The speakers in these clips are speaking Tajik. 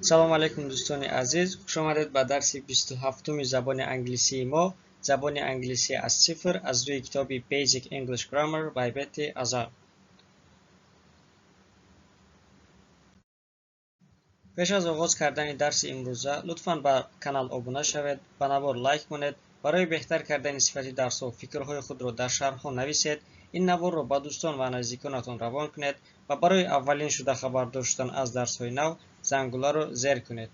Салом алейкум, дӯстони азиз, хушомадед ба дарси 27-уми забони англисии мо, забони англисӣ аз сифр, аз рӯи китоби Basic English Grammar by Betty Azar. Пеш аз оғоз кардани дарси имрӯза лутфан ба канал обуна шавед, ба навор лайк монед, барои беҳтар кардани сифати дарсҳо фикрҳои худро дар шарҳҳо нависед, ин наворро ба дӯстон ва наздиконатон равон кунед ва барои аввалин шуда хабардор шудан аз дарсҳои нав зангуларо зер кунед.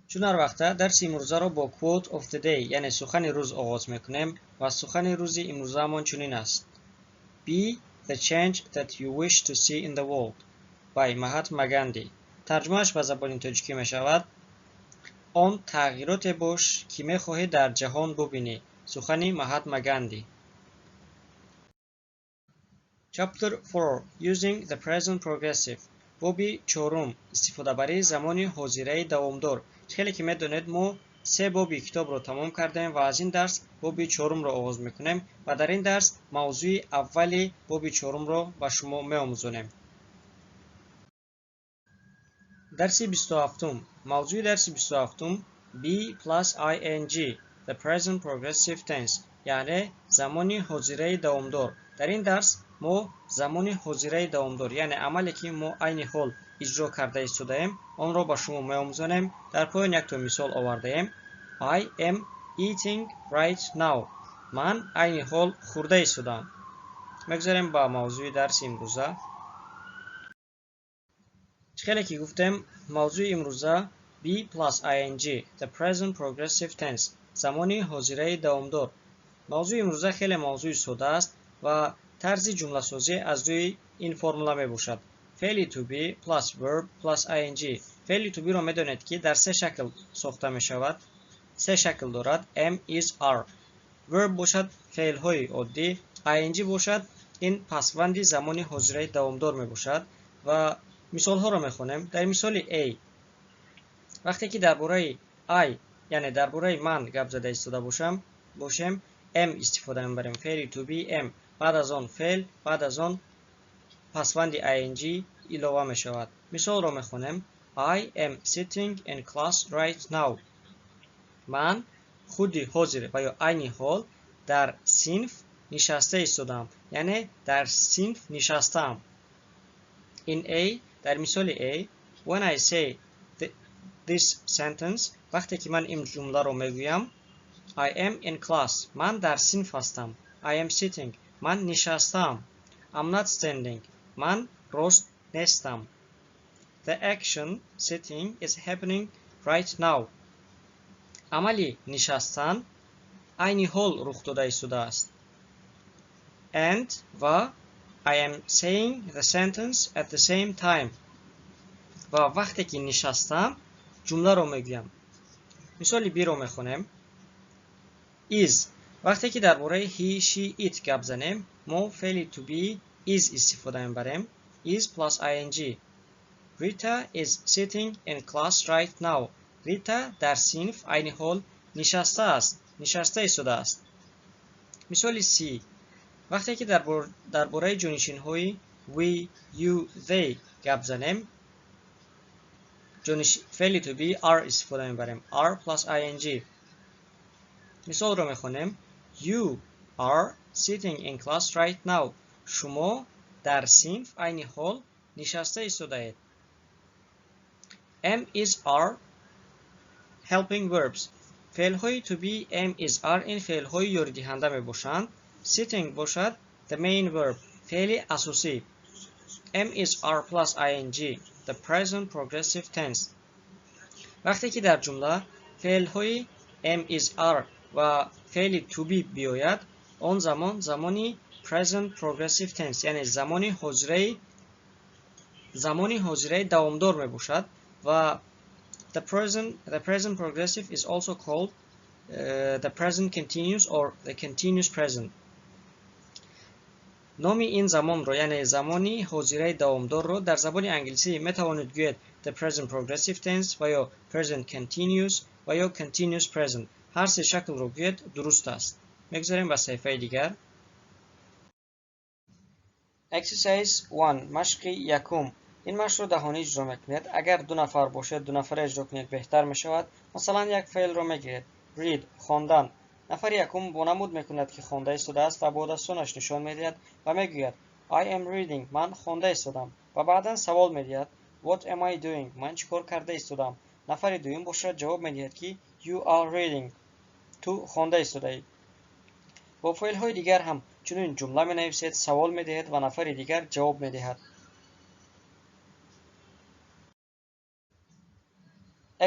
Чун ҳар вақта дарси имрӯзаро бо quote of the day, яъне сухани рӯз оғоз мекунем ва сухани рӯзи имрӯзаамон чунин аст: Be the change that you wish to see in the world by Mahatma Gandhi. Тарҷумааш ба забони тоҷикӣ мешавад: Он тағйироте бош, ки мехоҳӣ дар ҷаҳон бубинӣ. Сухани Маҳатма Ганди. Chapter 4: Using the Present Progressive. Боби чорум: истифодабарии замони ҳозираи давомдор. Хеле ки медонед, мо се боби китобро тамом кардем ва аз ин дарс боби чорумро оғоз мекунем ва дар ин дарс мавзӯи аввали боби чорумро ба шумо меомӯзонем. Дарси 27-ум. Мавзӯи дарси 27-ум be plus ing, the present progressive tense, яъне замони ҳозираи давомдор. Дар ин дарс мо замони ҳозираи давомдор, яъне амале ки мо айни ҳол иҷро карда истодаем, онро ба шумо меомӯзонем. Дар поён якто мисол овардаем. I am eating right now. Ман айни ҳол хӯрда истодаам. Мегузарем ба мавзӯи дарси имрӯза. Чӣ хеле ки гуфтем, мавзӯи имрӯза be plus ing, the present progressive tense, замони ҳозираи давомдор. Мавзӯи имрӯза хеле мавзӯи сода аст ва тарзи ҷумласозӣ аз рӯи ин формула мебошад: феъли to be plus verb plus ing. Феъли to be-ро медонед, ки дар се шакл сохта мешавад, се шакл дорад: am, is, are. Verb бошад феълҳои оддӣ, ing бошад ин пасванди замони ҳозираи давомдор мебошад. Ва мисолҳоро мехонем. Дар мисоли A, вақте ки дар бораи I, яъне дар бораи ман гап зада истода бошем, am истифода мебарем. Феъли to be am, баъд аз он феъл, баъд аз он пасванди ing илова мешавад. Мисолро мехонем: I am sitting in class right now. Ман худи ҳозир ва ё айни ҳол дар синф нишаста истодаам, яъне дар синф нишастаам. In A, дар мисоли A, when I say this sentence, вақте ки ман ин ҷумларо мегӯям, I am in class, ман дар синф ҳастам. I am sitting, ман нишастаам. I'm not standing, ман рост нестам. The action sitting is happening right now. Амали нишастан айни ҳол рух дода истодааст. And ва I am saying the sentence at the same time. Ва вақте ки нишастам, ҷумларо мегӯям. Мисоли B-ро мехонем. Is. Вақте ки дар бораи he, she, it гап занем, мо феъли to be is истифода мебарем. Is plus ing. Rita is sitting in class right now. Рита дар синф айни ҳол нишаста аст, нишаста истодааст. Мисоли C. Вақте ки дар бораи ҷонишинҳои we, you, they гап занем, феъли to be are истифода мебарем. Are plus ing. Мисолро мехонем: You are sitting in class right now. Шумо дар синф айни ҳол нишаста истодаед. Am, is, are helping verbs. Феълҳои to be am, is, are ин феълҳои ёридиҳанда мебошанд. Sitting бошад the main verb, феъли асосӣ. Am, is, are plus ing, the present progressive tense. Вақте ки дар ҷумла феълҳои am, is, are ва феъли to be биёяд, он замон замони present progressive tense, яъне замони ҳозираи давомдор мебошад. Ва the present progressive is also called the present continuous or the continuous present. Номи ин замонро, яъне замони ҳозираи давомдорро, дар забони англисӣ метавонед гӯед the present progressive tense ва ё present continuous ва ё continuous present. Ҳар се шаклро гӯед, дуруст аст. Мегузарем ба саҳифаи дигар. Exercise 1. Машқи якум. Ин машқро даҳонӣ иҷро мекунед. Агар ду нафар бошед, ду нафара иҷро кунед, беҳтар мешавад. Масалан, як феълро мегиред. Read, хондан. Нафари якум вонамуд мекунад, ки хонда истодааст, ва бо дастонаш нишон медиҳад ва мегӯяд: "I am reading", ман хонда истодам. Ва баъдан савол медиҳад: "What am I doing?" Ман чӣ кор карда истодам? Нафари дуюм бошад, ҷавоб медиҳад, ки "You are reading", ту хонда истодаӣ. Бо феълҳои дигар ҳам чунин ҷумла менависед, савол медиҳед ва нафари дигар ҷавоб медиҳад.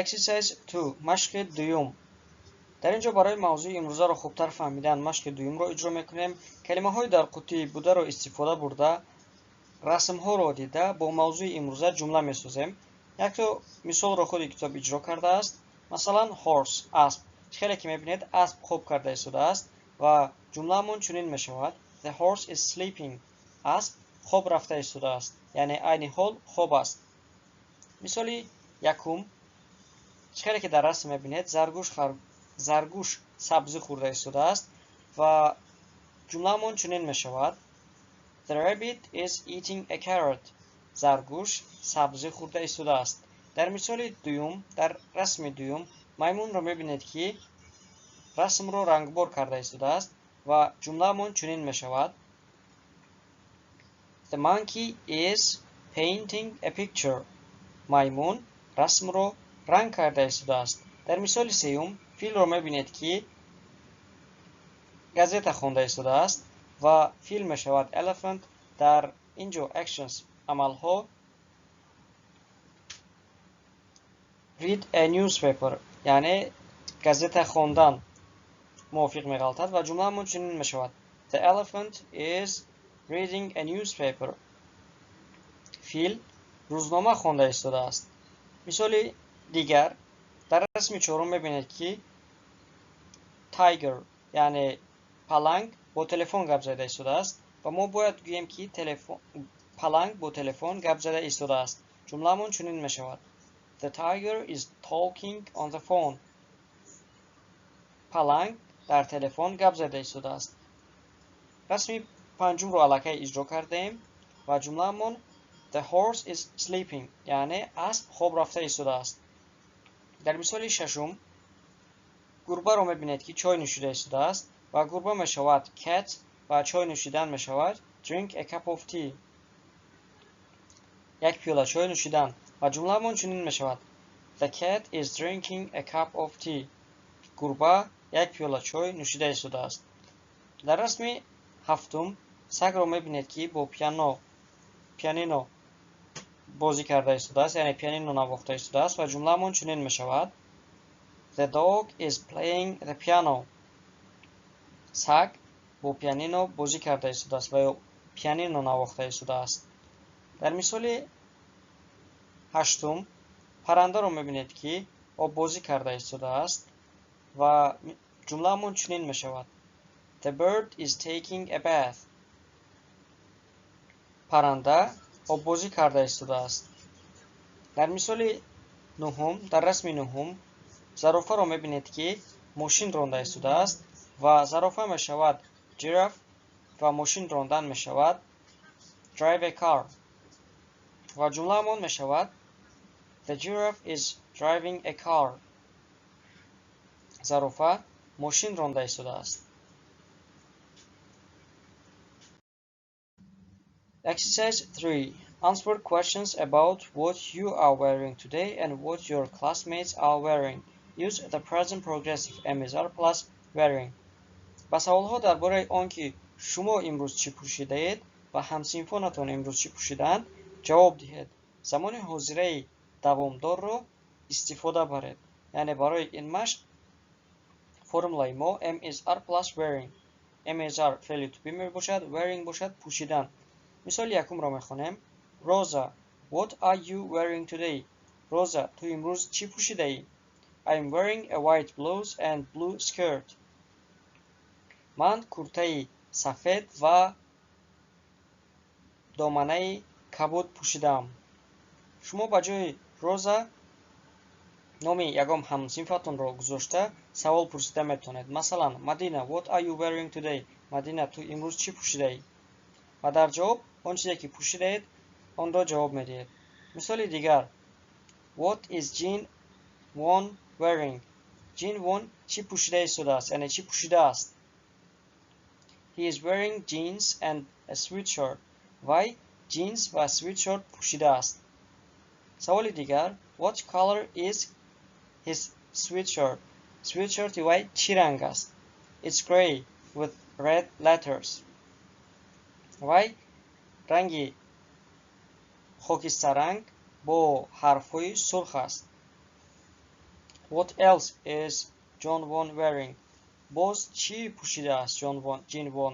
Exercise 2. Машқи дуюм. Дар ин ҷо барои мавзӯи имрӯзаро хубтар фаҳмидан машқи дуюмро иҷро мекунем. Калимаҳои дар қуттӣ бударо истифода бурда, расмҳоро дида бо мавзӯи имрӯза ҷумла месозем. Якто мисолро худи китоб иҷро кардааст. Масалан, horse, асп. Хеле ки мебинед, асп хоб карда истодааст ва ҷумлаамон чунин мешавад: The horse is sleeping. Асп хоб рафта истодааст, яъне айни ҳол хоб аст. Мисоли якум: хеле ки дар расм мебинед, заргӯш сабзӣ хӯрда истодааст ва ҷумлаамон чунин мешавад: The rabbit is eating a carrot. Заргӯш сабзӣ хӯрда истодааст. Дар мисоли дуюм, дар расми дуюм маймунро мебинед, ки расмро рангбор карда истодааст ва ҷумлаамон чунин мешавад: The monkey is painting a picture. Маймун расмро ранг карда истодааст. Дар мисоли сеюм филро мебинед, ки газета хонда истодааст ва фил мешавад elephant. Дар ин ҷо actions, амалҳо, read a newspaper, яъне газета хондан мувофиқ меғалтад ва ҷумлаамон чунин мешавад: The elephant is reading a newspaper. Фил рӯзнома хонда истодааст. Мисоли дигар: дар расми чорум мебинед, ки tiger, яъне паланг, бо телефон гап зада истодааст ва мо бояд гӯем, ки паланг бо телефон гап зада истодааст. Ҷумлаамон чунин мешавад: The tiger is talking on the phone. Паланг дар телефон гап зада истодааст. Расми панҷумро аллакай иҷро кардаем ва ҷумлаамон The horse is sleeping, яъне асп хоб рафта истодааст. Дар мисоли шашум гурбаро мебинед, ки чой нӯшида истодааст ва гурба мешавад cat ва чой нӯшидан мешавад drink a cup of tea, як пиёла чой нӯшидан, ва ҷумлаамон чунин мешавад: The cat is drinking a cup of tea. Гурба як пиёла чой нӯшида истодааст. Дар расми ҳафтум сагро мебинед, ки бо пианино бозӣ карда истодааст, яъне пианино навохта истодааст ва ҷумлаамон чунин мешавад: The dog is playing the piano. Саг бо пианино бозӣ карда истодааст ва ё пианино навохта истодааст. Дар мисоли ҳаштум паррандаро мебинед, ки оббозӣ карда истодааст ва ҷумлаамон чунин мешавад: The bird is taking a bath. Парранда оббозӣ карда истодааст. Дар мисоли нуҳум, дар расми нуҳум зарофаро мебинед, ки мошин ронда истодааст ва зарофа мешавад giraffe ва мошин рондан мешавад drive a car ва ҷумлаамон мешавад The giraffe is driving a car. Зарофа мошин ронда истодааст. Exercise 3. Answer questions about what you are wearing today and what your classmates are wearing. Use the present progressive am, is, are plus wearing. Ба саволҳо дар бораи он, ки шумо имрӯз чӣ пӯшидаед ва ҳамсинфонатон имрӯз чӣ пӯшидаанд, ҷавоб диҳед. Замони ҳозираи давомдорро истифода баред. Яъне барои ин машқ формулаи мо am, is, are plus wearing. Am, is, are феъли to be мебошад, wearing бошад пӯшидан. Мисоли якумро мехонем. Роза, what are you wearing today? Роза, ту имрӯз чӣ пӯшидаӣ? I am wearing a white blouse and blue skirt. Ман куртаи сафед ва доманаи кабуд пӯшидаам. Шумо ба ҷои Роза номи ягон ҳамсинфатонро гузошта савол пурсида метавонед. Масалан, Мадина, what are you wearing today? Мадина, ту имрӯз чӣ пӯшидаӣ? Ва дар ҷавоб он чизе ки пӯшидаед, онро ҷавоб медиҳед. Мисоли дигар: What is Jin Won wearing? Jin Won чӣ пӯшида истодааст, яъне чӣ пӯшидааст? He is wearing jeans and a sweatshirt. Вай ҷинс ва sweatshirt пӯшидааст. Саволи дигар: What color is his sweatshirt? Sweatshirt-и вай чӣ ранг аст? It's grey with red letters. Вай ранги хокистарранг бо ҳарфҳои сурх аст. What else is John Won wearing? Боз чӣ пӯшидааст John Won, Jin Won?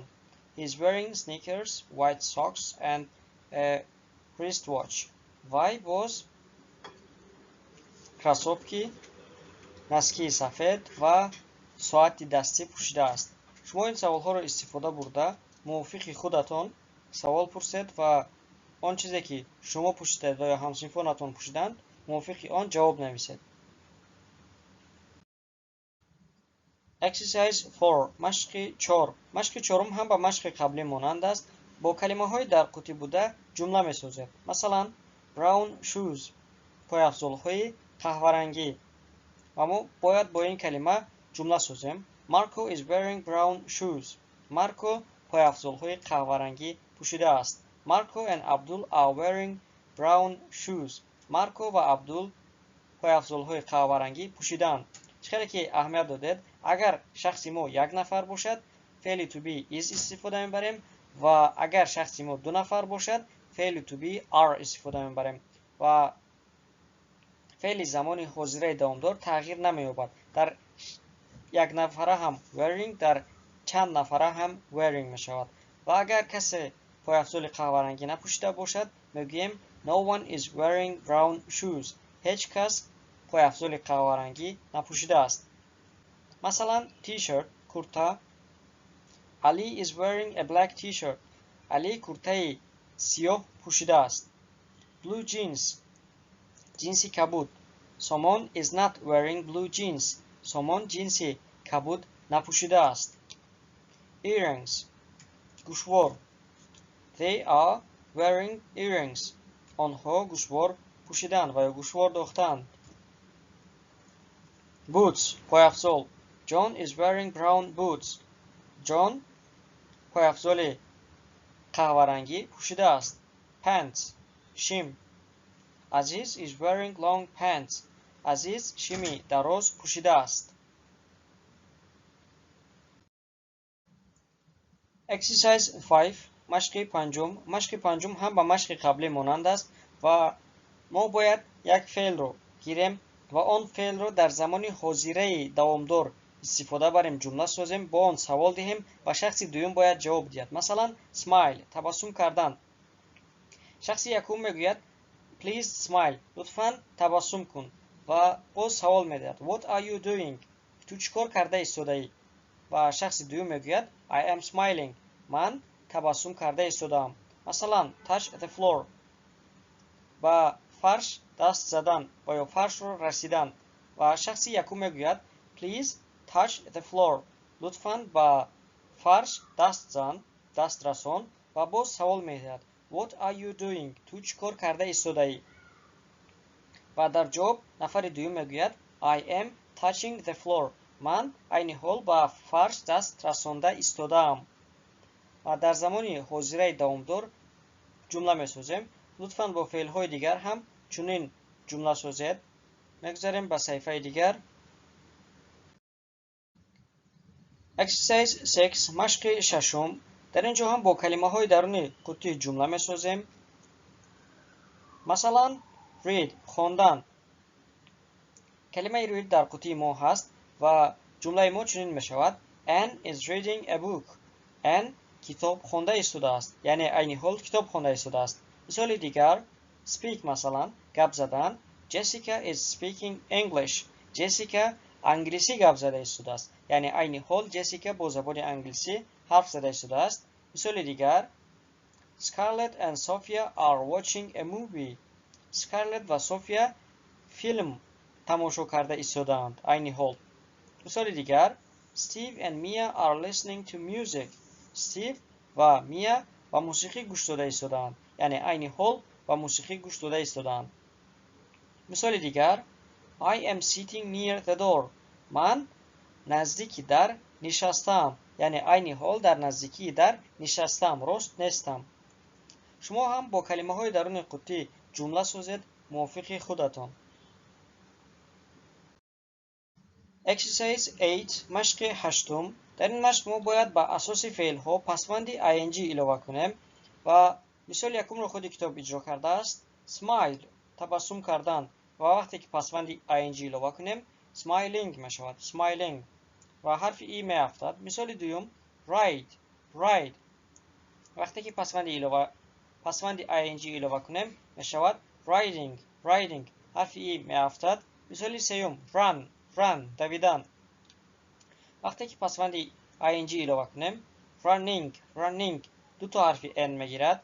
He is wearing sneakers, white socks and a wristwatch. Вай боз кроссовки, носки сафед ва соати дастӣ пӯшидааст. Шумо ин саволҳоро истифода бурда, мувофиқи худатон савол пурсед ва он чизе, ки шумо пӯшидаед ва ё ҳамсинфонатон пӯшиданд, мувофиқи он ҷавоб нависед. Exercise 4. Машқи 4. Машқи чорум ҳам ба машқи қаблӣ монанд аст. Бо калимаҳои дар қутӣ буда ҷумла месозед. Масалан, brown shoes, пойафзолҳои қаҳварангӣ. Ва мо бояд бо ин калима ҷумла созем. Marco is wearing brown shoes. Марко пойафзолҳои қаҳварангӣ пӯшидааст. Marco and Abdul are wearing brown shoes. Марко ва Абдул пойафзолҳои қаҳварангӣ пӯшидаанд. Чӣ хеле ки аҳамият додед, агар шахси мо як нафар бошад, феъли to be is истифода мебарем ва агар шахси мо ду нафар бошад, феъли to be are истифода мебарем ва феъли замони ҳозираи давомдор тағйир намеёбад. Дар як нафара ҳам wearing, дар чанд нафара ҳам wearing мешавад. Ва агар касе пойафзоли қаҳварангӣ напӯшида бошад, мегӯем no one is wearing brown shoes. Ҳеҷ кас пойафзоли қаҳварангӣ напӯшидааст. Масалан, t-shirt, курта. Ali is wearing a black t-shirt. Али куртаи сиёҳ пӯшидааст. Blue jeans, ҷинси кабуд. Somon is not wearing blue jeans. Сомон ҷинси кабуд напӯшидааст. Earrings, гӯшвор. They are wearing earrings. Онҳо гӯшвор пӯшиданд ва ё гӯшвор дохтанд. Boots, пойафзол. John is wearing brown boots. John пойафзоли қаҳварангӣ пӯшидааст. Pants, шим. Aziz is wearing long pants. Азиз шими дароз пӯшидааст. Exercise 5. Машқи панҷум. Машқи панҷум ҳам ба машқи қаблӣ монанд аст ва мо бояд як феълро гирем ва он феълро дар замони ҳозираи давомдор истифода барем, ҷумла созем, бо он савол диҳем ва шахси дуюм бояд ҷавоб диҳад. Масалан, smile, табассум кардан. Шахси якум мегӯяд please smile, лутфан табассум кун, ва боз савол медиҳад what are you doing, ту чӣ кор карда истодаӣ? Ва шахси дуюм мегӯяд I am smiling, ман табассум карда истодаам. Масалан, touch the floor, ба фарш даст задан ва ё фаршро расидан. Ва шахси якум мегӯяд please touch the floor, лутфан ба фарш даст зан, даст расон, ва боз савол медиҳад what are you doing, ту чӣ кор карда истодаӣ? Ва дар ҷавоб нафари дуюм мегӯяд I am touching the floor, ман айни ҳол ба фарш даст расонда истодаам. Ва дар замони ҳозираи давомдор ҷумла месозем. Лутфан бо феълҳои дигар ҳам чунин ҷумла созед. Мегузарем ба саҳифаи дигар. Exercise 6. Машқи шашум. Дар ин ҷо ҳам бо калимаҳои даруни қуттии ҷумла месозем. Масалан, read, хондан. Калимаи read дар қуттии мо ҳаст ва ҷумлаи мо чунин мешавад: Anne is reading a book. Anne китоб хонда истодааст, яъне айни ҳол китоб хонда истодааст. Мисоли дигар, speak, масалан, гап задан. Jessica is speaking English. Jessica англисӣ гап зада истодааст, яъне айни ҳол Jessica бо забони англисӣ ҳарф зада истодааст. Мисоли дигар, Scarlett and Sophia are watching a movie. Scarlett ва София филм тамошо карда истодаанд айни ҳол. Мисоли дигар, Steve and Mia are listening to music. Steve ва Mia ба мусиқӣ гӯш дода истодаанд, яъне айни ҳол ба мусиқӣ гӯш дода истодаанд. Мисоли дигар: I am sitting near the door. Ман наздики дар нишастаам, яъне айни ҳол дар наздикии дар нишастаам, рост нестам. Шумо ҳам бо калимаҳои даруни қуттӣ ҷумла созед мувофиқи худатон. Exercise 8, машқи ҳаштум. Дар ин машқ мо бояд ба асоси феълҳо пасванди ing илова кунем ва мисоли якумро худи китоб иҷро кардааст. Smile, табассум кардан, ва вақте ки пасванди ing илова кунем, smiling мешавад, smiling, ва ҳарфи и меафтад. Мисоли дуюм: ride, ride. Вақте ки пасванди ing илова кунем, мешавад riding, riding, ҳарфи и меафтад. Мисоли сеюм: run, run, давидан. Вақте ки пасванди ing илова кунем, running, running, ду то ҳарфи n мегирад.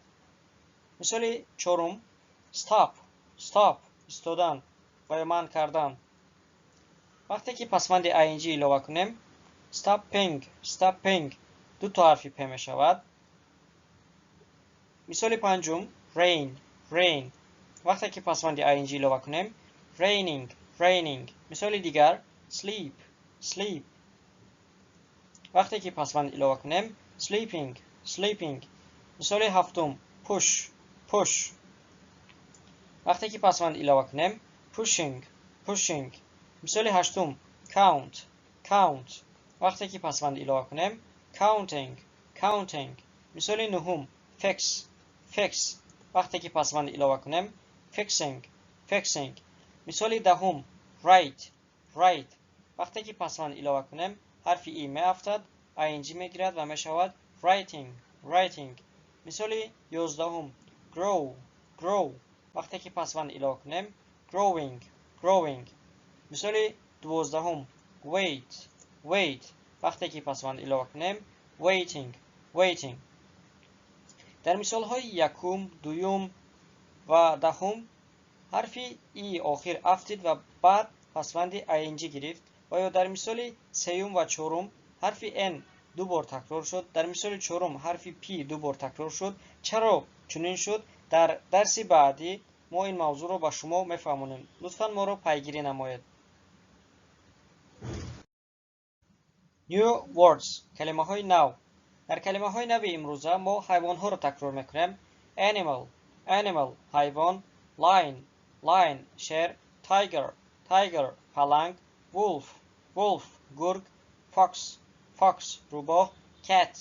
Мисоли чорум: stop, stop, истодан ва ё манъ кардан. Вақте ки пасванди ing илова кунем, stopping, stopping, ду то ҳарфи p мешавад. Мисоли панҷум: rain, rain. Вақте ки пасванди ing илова кунем, raining, raining. Мисоли дигар: sleep, sleep. Вақте ки пасванд илова кунем, sleeping, sleeping. Мисоли ҳафтум: push, push. Вақте ки пасванд илова кунем, pushing, pushing. Мисоли ҳаштум: count, count. Вақте ки пасванд илова кунем, counting, counting. Мисоли нуҳум: fix, fix. Вақте ки пасванд илова кунем, fixing, fixing. Мисоли даҳум: write, write. Вақте ки пасванд илова кунем, ҳарфи и меафтад, ing мегирад ва мешавад writing, writing. Мисоли 11-ум: grow, grow. Вақте ки пасванд илова кунем, growing, growing. Мисоли 12-ум: wait, wait. Вақте ки пасванд илова кунем, waiting, waiting. Дар мисолҳои якум, дуюм ва даҳум ҳарфи и охир афтид ва баъд пасванди ing гирифт, ва ё дар мисоли сеюм ва чорум ҳарфи n ду бор такрор шуд, дар мисоли чорум ҳарфи p ду бор такрор шуд. Чаро чунин шуд? Дар дарси баъдӣ мо ин мавзӯъро ба шумо мефаҳмонем. Лутфан моро пайгирӣ намоед. New words, калимаҳои нав. Дар калимаҳои нави имрӯза мо ҳайвонҳоро такрор мекунем. Animal, animal, ҳайвон. Lion, lion, шер. Tiger, tiger, паланг. Wolf, wolf, гург. Fox, fox, рӯбоҳ. Cat,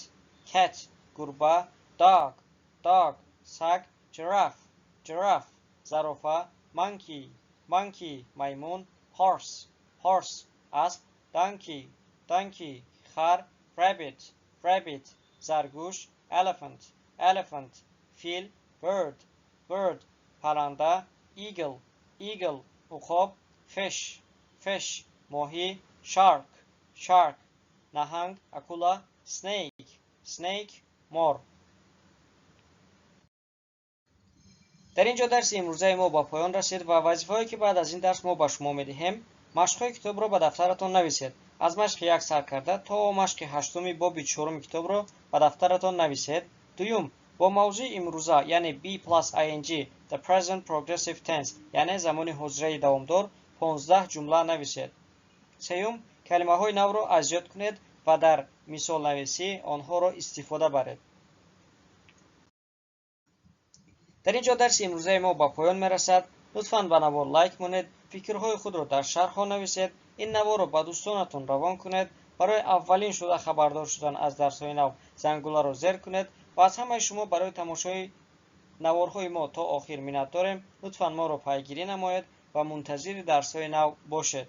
cat, гурба. Dog, dog, саг. Giraffe, giraffe, зарофа. Monkey, monkey, маймун. Horse, horse, асп. Donkey, donkey, хар. Rabbit, rabbit, заргӯш. Elephant, elephant, фил. Bird, bird, парранда. Eagle, eagle, уқоб. Fish, fish, моҳӣ. Shark, shark, наҳанг, акула. Snake, snake, мор. Дар ин ҷо дарси имрӯзаи мо ба поён расид ва вазифаҳое ки баъд аз ин дарс мо ба шумо медиҳем: машқҳои китобро ба дафтаратон нависед. Аз машқи як сар карда то машқи ҳаштуми боби чоруми китобро ба дафтаратон нависед. Дуюм, бо мавзӯи имрӯза, яъне be plus ing, the present progressive tense, яъне замони ҳозираи давомдор, 15 ҷумла нависед. Сеюм, калимаҳои навро аз ёд кунед ва дар мисолнависӣ онҳоро истифода баред. Дар ин ҷо дарси имрӯзаи мо ба поён мерасад. Лутфан ба навор лайк монед, фикрҳои худро дар шарҳҳо нависед, ин наворро ба дӯстонатон равон кунед. Барои аввалин шуда хабардор шудан аз дарсҳои нав зангуларо зер кунед ва аз ҳамаи шумо барои тамошои наворҳои мо то охир миннат дорем. Лутфан моро пайгирӣ намоед ва мунтазири дарсҳои нав бошед.